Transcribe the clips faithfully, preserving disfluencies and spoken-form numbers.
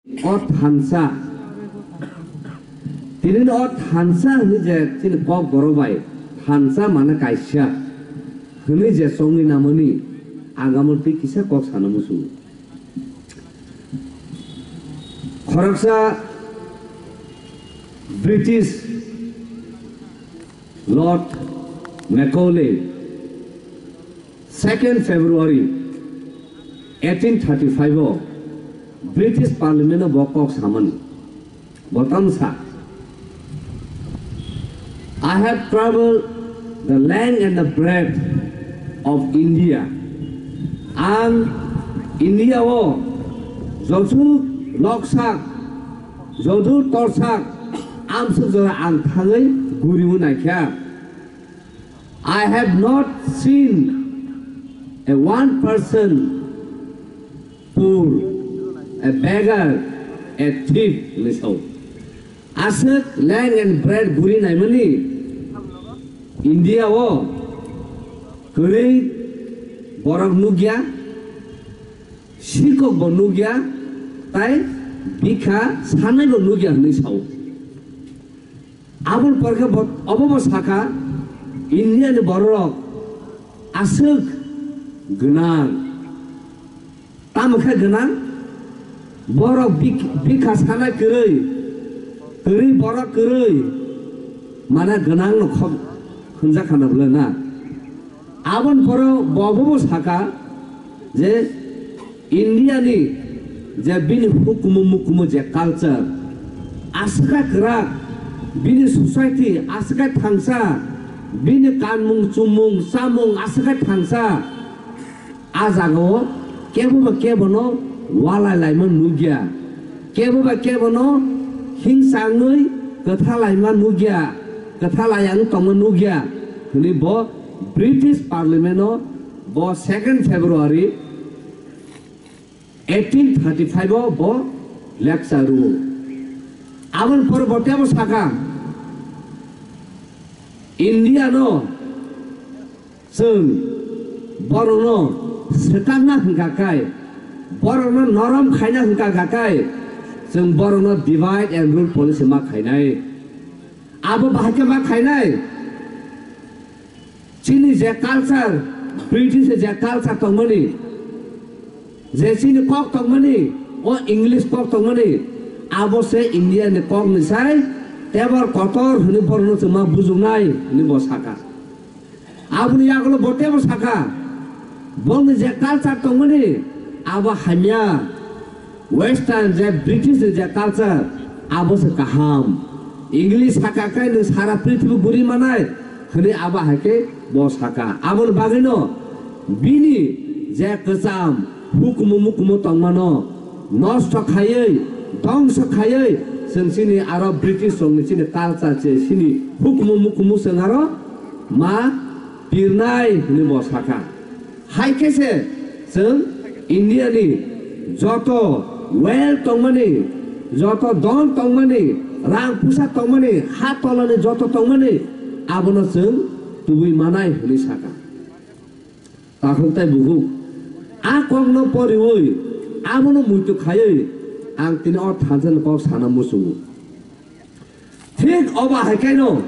O thansa, tini o thansa hwnwi je chini kok borok bai thansa mane kaisa hwnwi je chongwi namani ang amo twi kisa kok sana muchungo. Khoroksa British Lord Macaulay, second February eighteen thirty-five o British Parliament o bo kok samani. Bo tamo sa, "I have traveled the length and the breadth of India." Ang India o joto loksak, joto torsak, amsuk jora ang thangwi guriwi naikha. "I have not seen a one person poor, a beggar, a thief," hwnwi sao. Aswk length and breadth guri naimani India o kwrwi borok nukya, sikok bo nukya, tai bikha sanai bo nukya hwnwi sao. Aboni pore khe bo, obo bo sakha, India ni borok aswk gwnang. Tamo khe gwnang? Borok bik-, bikha sanai kwrwi, kwrwi borok kwrwi, mane gwnang no khom-, hwnjak khana bwle na. Aboni pore bo, bo, bo sakha je India ni je bini hukumu mukumu je culture aswkha kwrak, bini society aswkha thangsa, bini kanmung chumung chamung aswkha thangsa. A jagao kebo ba kebono walai laima nukya, kebo ba kebono hingsa wngwi kwtha laima nukya, kwtha laiya wng tongma nukya hwnwi bo British Parliament o bo second February eighteen thirty-five o bo lecture rwo. Aboni pore bo tebo sakha, India no chwng borokno swkakna hwnkha khe, borokno norom khaina hwnkha khe, chwng borokno divide and rule policy ma khainai. Abo bahai khe ma khainai? Chini je culture, British ni je culture tongmani, je chini kok tongmani, o English kok tongmani, abo se India ni kok ni sai tebor kotor hwnwi borokno chwng ma bujuknai hwnwi bo sakha. Aboni yagulo bo tebo sakha, bongni je culture tongmani, abo hamya. Western je British ni je culture, abo se kaham. English sakha khe nwng sara prithibi guri manai hwnwi abo hai khe bo sakha. Aboni bagwino bini je kwcham hukumu mukumu tongmano nosto khaiwi, dongso khaiwi, chwng chini aro British rokni chini culture se chini hukumu mukumu chwng aro ma pirnai hwnwi bo sakha. Hai khe se chwng India ni joto wealth tongmani, joto don tongmani, rang pusa tongmani, ha tolani joto tongmani, abono chwng tubui manai hwnwi sakha. Takhuk tai bukhuk, a kokno poriwi, abono muitu khaiwi ang tini o thansa ni kok sana muchungo. Thik obo hai khe no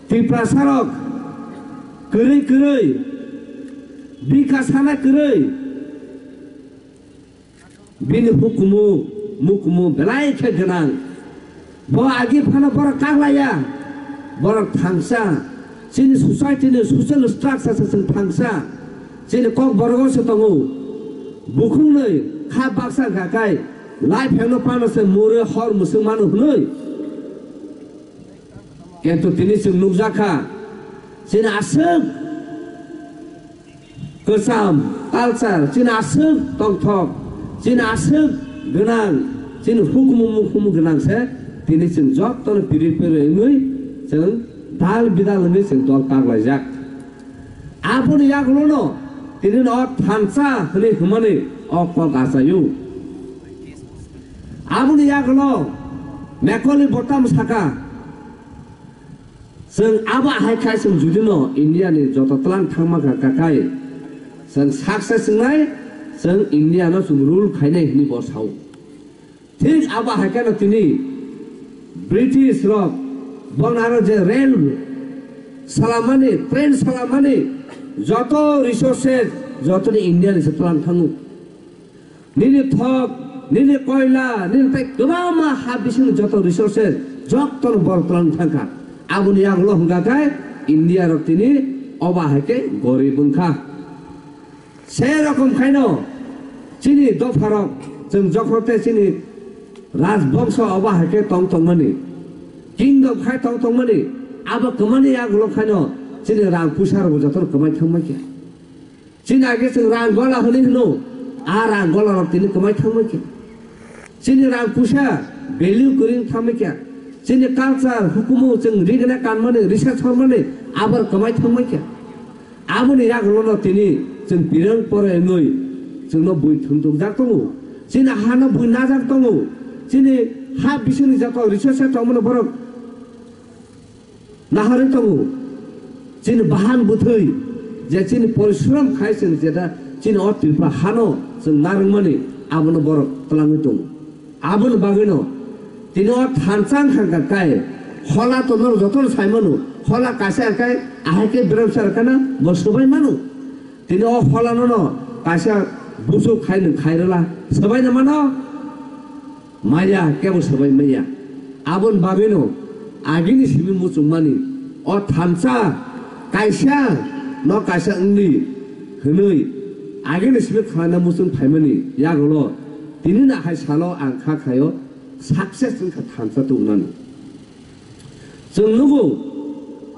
Tiprasa rok kwrwi kwrwi, bikha sana kwrwi, bini hukumu mukumu belai khe gwnang. Bo agi phano borok kaklaiya, borok thangsa, chini society ni social structure se chwng thangsa, chini kok borogo se tongo. Bukhuknwi kha baksa hwnkha khe, lai phengno pano se mure hor mwswk mano hwnwi. Kintu tini chwng nukjakha, chini aswk kwcham culture, chini aswk tongthok, chini aswk gwnang, chini hukumu mukumu gwnang se tini chwng jotono piri piri wngwi chwng dal bidal wngwi chwng dol kaklaijak. Aboni yagulono tini no thansa hwnwi hwnmani o kok achaio. Aboni yagulo Macaulay bo tamo sakha, chwng abo hai khai chwng judino India ni joto tlang thangma kha kakai chwng success wngnai, chwng India no chwng rule khainai hwnwi bo sao. Thik abo hai kheno tini British rok bongni aro je rail salamani, train salamani, joto resources jotoni India ni se twlang thango. Nini thok, nini koila, nini tei kwbangma ha bisingni joto resources jotono borok twlang thangkha. Aboni yagulo hwnkha khe India rok tini oba hai khe gorib wngkha. Se rokom khaino chini dopharok, chwng jokhor tei chini rajbongso oba hai khe tong tongmani, kingdom khai tong tongmani, abo kwmani yagulo khaino chini rang puisa rokbo jotono kwmai thangmai khe. Chini age chwng rang gola hwnwi hwno, a rang gola rok tini kwmai thangmai khe. Chini rang puisa value kwrwi thangmai khe. Chini culture, hukumu chwng rigna kanmani, risa sormani, abo rok kwmai thangmai khe. Aboni yagulono tini chwng pirang pore wngwi chwngno bui thumtokjak tongo. Chini hano bui najak tongo. Chini ha bisingni joto resource tongmani borok naharwi tongo. Chini bahan bwthwi je chini porishram khai chwng jeta chini o Tripura hano chwng narwkmani abono borok twlangwi tongo. Aboni bagwino tini o thansa wngkha kai hola to norok jotono sai mano, hola kaisa kai ahai khe berem sar kana bo swbai mano. Tini o hola nono kaisa buchuk khai nwng khai rwla swbai na mano. Maya kebo swbai maya. Aboni bagwino agini simi muchungmani o thansa kaisa no kaisa wngdi hwnwi agini simi khwlana muchung phaimani yagulo tini na hai salo ang kha khaio success wngkha thansa tubunani. Chwng nugo,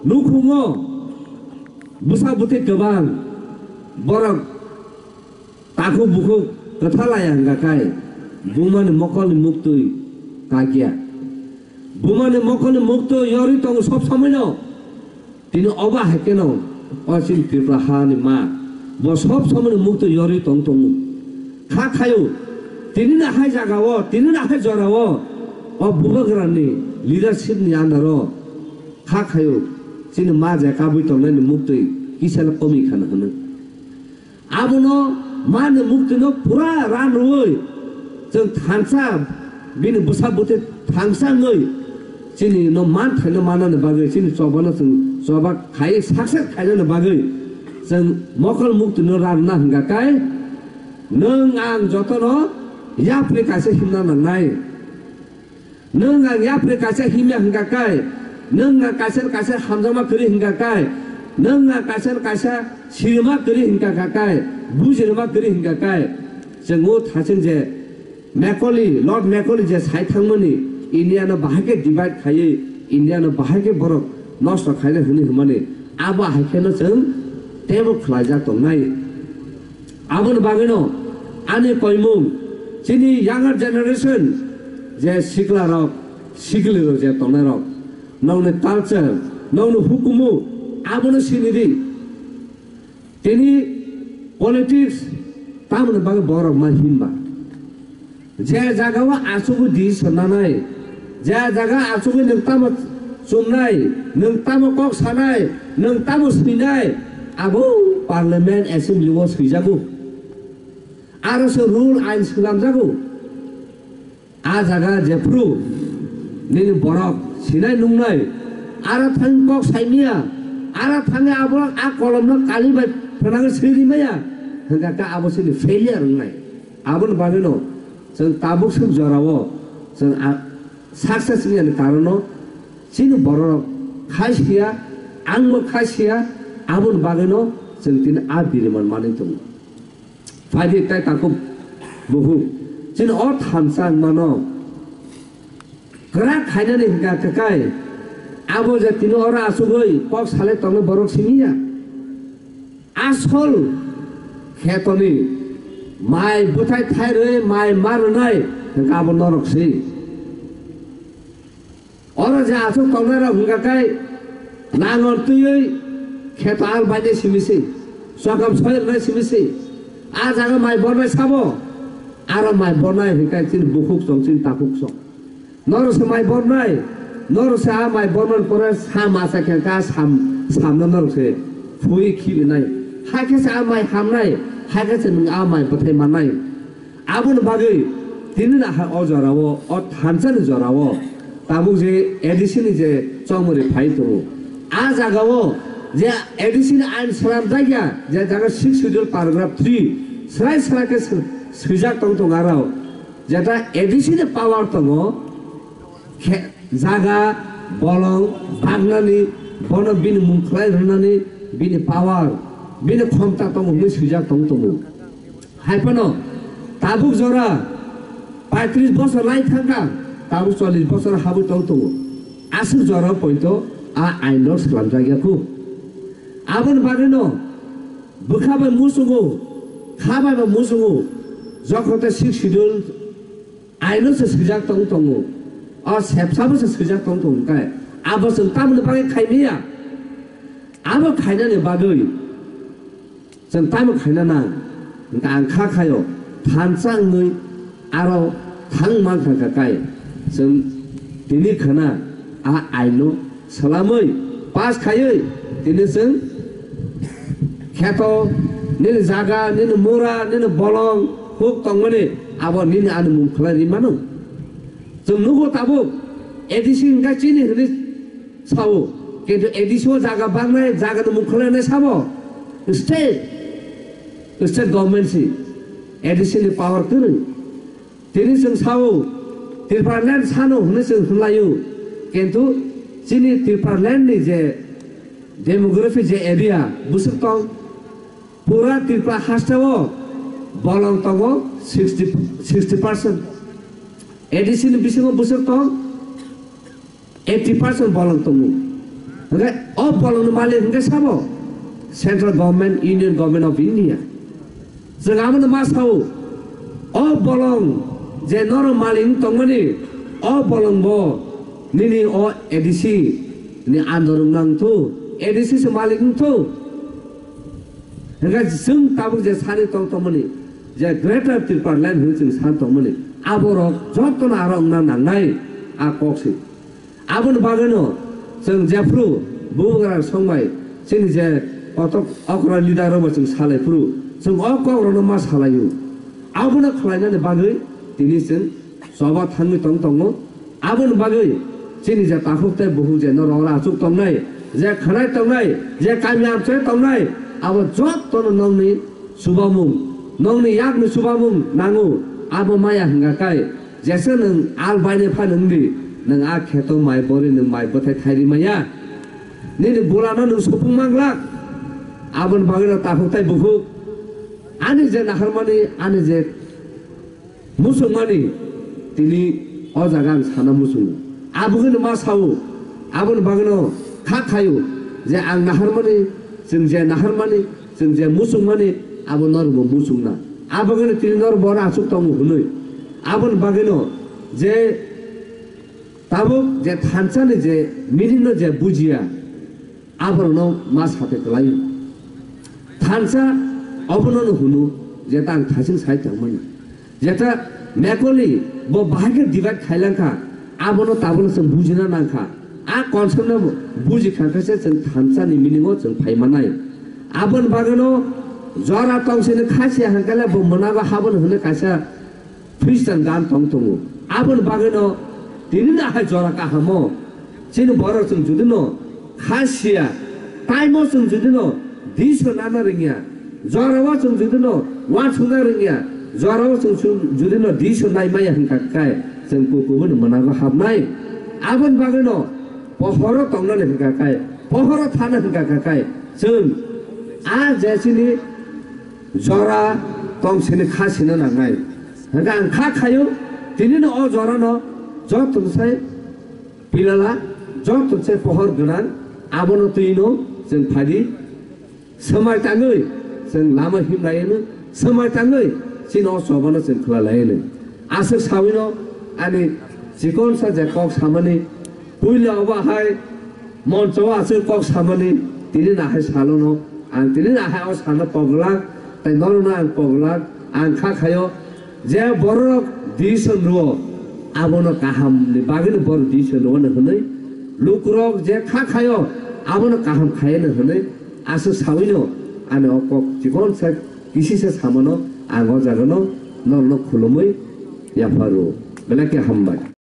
nukhungo bwsa bwtwi kwbang borok takhuk bukhuk kwtha laya hwnkha kai bumani mokolni muktwi kakya. Bumani mokolni muktwi yorwi tongo sob somoino. Tini oba hai kheno o chini Tripura hani ma bo sob somoino muktwi yorwi tong tongo. Kha khayo tini na hai jagao, tini na hai jorao o bubagrani leadership ni under o kha khayo chini ma je kabui tongnaini muktwi kisa komi khana hwnwi. Abono mani muktwino pura ran rwui chwng thansa bini bwsa bwtwi thangsa wngwi chini no man thaino manani bagwi chini chobano chwng choba khai success khainani bagwi chwng mokol muktwino ran na hwnkha kai nwng ang jotono yapri kaisa himna nangnai. Nwng ang yapri kaisa himya hwnkha kai, nwng ang kaisa kaisa hamjakma kwrwi hwnkha kai, nwng ang kaisa kaisa sirima kwrwi hwnkha kha kai, bujirima kwrwi hwnkha kai, chwng o thaching je Macaulay, Lord Macaulay je sai thangmani India no bahai khe divide khaiwi India no bahai khe borok nosto khaina hwnwi hwnmani abo hai kheno chwng teibo khwlaijak tongnai. Aboni bagwino ani koimung chini younger generation je sikla rok, sikli rok je tongnai rok, nokni culture, nokni hukumu abono sinidi. Tini politics tamoni bagwi borok ma himba. Je jagao achugwi decision nanai, je jaga achugwi nwng tamo chumnai, nwng tamo kok sanai, nwng tamo swinai, abo parliament assembly o swijago. Aro se rule ain swnamjago. A jaga jephru nini borok sinai nungnai, aro thang kok saimaya, aro thangwi abo a kolomno kali bai phanangwi swi rimaya, hwnkha khe abo chini failure wngnai. Aboni bagwino chwng tabuk swk jorao chwng a success wngya ni karono chini borok khai siya, angbo khai siya, aboni bagwino chwng tini a biriman manwi tongo. Phaidi tai takhuk bukhuk chini o thansa wngmano kwrak khainani hwnkha khe kai abo je tini oro achugwi kok salai tongnai borok simi ya. Asol khetoni mai bwthai thai rwi mai ma rwnai hwnkha abo norok se. Oro je aswk tongnairok hwnkha khe nangon twiwi kheto al bainai simi se, chokam soi rwnai simi se. A jaga mai bornai sabo, aro mai bornai hwnkha chini bukhuk song, chini takhuk song. Norok se mai bornai, norok se a mai bormani pore sa masa khe ka sam, samno norok se phui khibi nai. Hakhe se a mai hamnai, hakhe se nwng a mai bwthai mannai. Aboni bagwi Tini nahar o jorao, o thansa ni jorao, tabuk je A D C ni je chongmani phai tongo. A jagao je A D C ni ain swnamjak ya, je jaga six schedule paragraph three, srai srai khe swi-, swijak tong tongo aro. Jeta A D C ni power tongo, khe, jaga, bolong, bagnani, bono bini mung khlai rwnani, bini power, bini khomta tongo hwnwi swijak tong tongo. Hai phano tabuk jora paitris bosor lai thangkha, tabuk chollish bosor habwi tong tongo. Aswk jora poito a aino slamjak ya khu. Aboni bagwino bwkha bai muchungo, kha bai bo muchungo, jokhon tei six schedule aino se swijak tong tongo. O sepsabo se swijak tong tongo khe abo chwng tamoni bagwi khaimaya? Abo khainani bagwi chwng tamo khaina nang? Hwnkhe ang kha khaio, thansa wngwi aro thang mankha kha kai chwng tini khwna a aino slamwi pass khaiwi tini chwng kheto, nini jaga, nini mura, nini bolong huk tongmani abo nini ani mung khlai ri mano. Chwng nugo tabuk A D C hwnkhe chini hwnwi sao, kintu A D C o jaga bangnai, jaga ni mung khlainai sabo state, state government si A D C ni power kwrwi. Tini chwng sao Tipraland sano hwnwi chwng hwnlaio, kintu chini Tipraland ni je demography je area bwswk tong, pura Tripura hasteo bolong tongo sixty, sixty percent. A D C ni bisingo bwswk tong eighty percent bolong tongo. Hwnkhe o bolongni malik hwnkhe sabo Central Government, Union Government of India. Chwng abono ma sao, o bolong je norok malik wng tongmani, o bolong bo nini o A D C ni under wng nang thu, A D C se malik wng thu. Hwnkhe chwng tabuk je sani tong tongmani, je Greater Tipraland hwnwi chwng san tongmani, aborok jotono aro wngna nangnai a kok se. Aboni bagwino chwng jephru bubagra songbai chini je kotok okra leader rokbo chwng salai phuru chwng o kokrokno ma salaio. Abono khlainani bagwi tini chwng choba thangwi tong tongo. Aboni bagwi chini je takhuk tei bukhuk je norok oro achuk tongnai, je khwnai tongnai, je kami amchai tongnai, abo jotono nokni chubamung, nokni yakni chubamung nango. Abo maya hwnkha kai, jesa nwng al bainai phano wngdi, nwng a kheto mai bori nwng mai bwthai thairi maya. Nini bulano nwng supung manglak. Aboni bagwino takhuk tei bukhuk ani je naharmani, ani je muchungmani tini o jaga ang sana muchungo. Aboni ma sao, aboni bagwino kha khaio je ang naharmani, chwng je naharmani, chwng je muchungmani, abo norokbo muchungna. Aboni tini norok bo achuk tongo hwnwi. Aboni bagwino je tabuk je thansani je meaning no je bujiya, aborokno ma sate kwlaio. Thansa obono no hwno, jeta ang thasing sai tongmani. Jeta Macaulay bo bahai khe divide khailangkha, abono tabukno chwng bujina nangkha. A concept no buji kha khe se chwng thansa ni meaning o chwng phai manai. Aboni bagwino jora tong sini kha se hangkale bo mwnago haboni hwnwi kaisa Christian gan tong tongo. Aboni bagwino tini no hai jora kahamo. Chini borok chwng judino kha siya, time o chwng judino diso nana rwngya, jorao chwng judino wansukna rwngya, jorao chwng chwng judino diso nai maya hwnkha kai chwng kukubuni mwnago habnai. Aboni bagwino pohoro tongnani hwnkha kai, pohoro thana hwnkha kai chwng a je chini jora tong sini kha sina nangnai. Hwnkhe ang kha khaio, tini no o jora no joto sai pilala, joto sai pohor gwnang, abono twi no chwng phadi, swmai tangwi chwng lama himlai no, swmai tangwi chini o choba no chwng khwla lai no. Aswk sawi no ani chikon sa je kok samani, puila obo hai Moncho o aswk kok samani tini nahai salono ang tini nahai o salno pogwlak tei norokno ang pogwlak ang kha khaio je bororok decision rwo abono kahamni bagwino borok decision rwo hwnwi lukurok je kha khaio abono kaham khaino hwnwi aswk sawino ani o kok chikon sa kisisa samano ang o jagano norokno khulumwi Yapharo, belai khe hambai.